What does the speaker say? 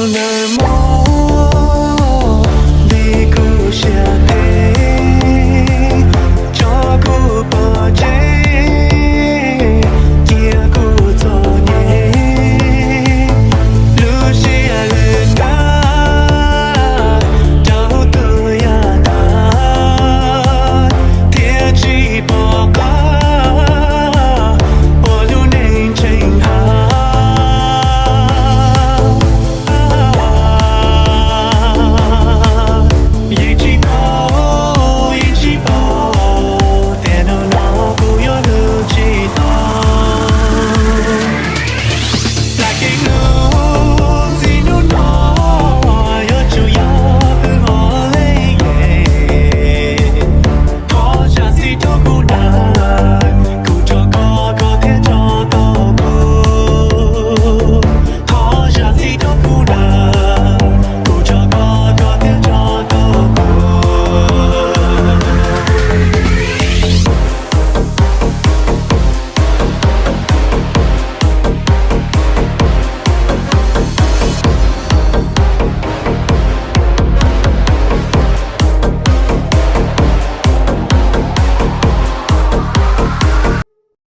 Nag hmo nti kuv siab phem, tso kuv pov tseg, cia kuv txom nyem, lub siab lwj kag rau tus yam tag, thiab tsis pom qab ua lub neej ntseeg hav. Yeej tsis paub, yeej tsis paub tias hnub no kuv yuav lwm tsis tau. Txoj kev hlub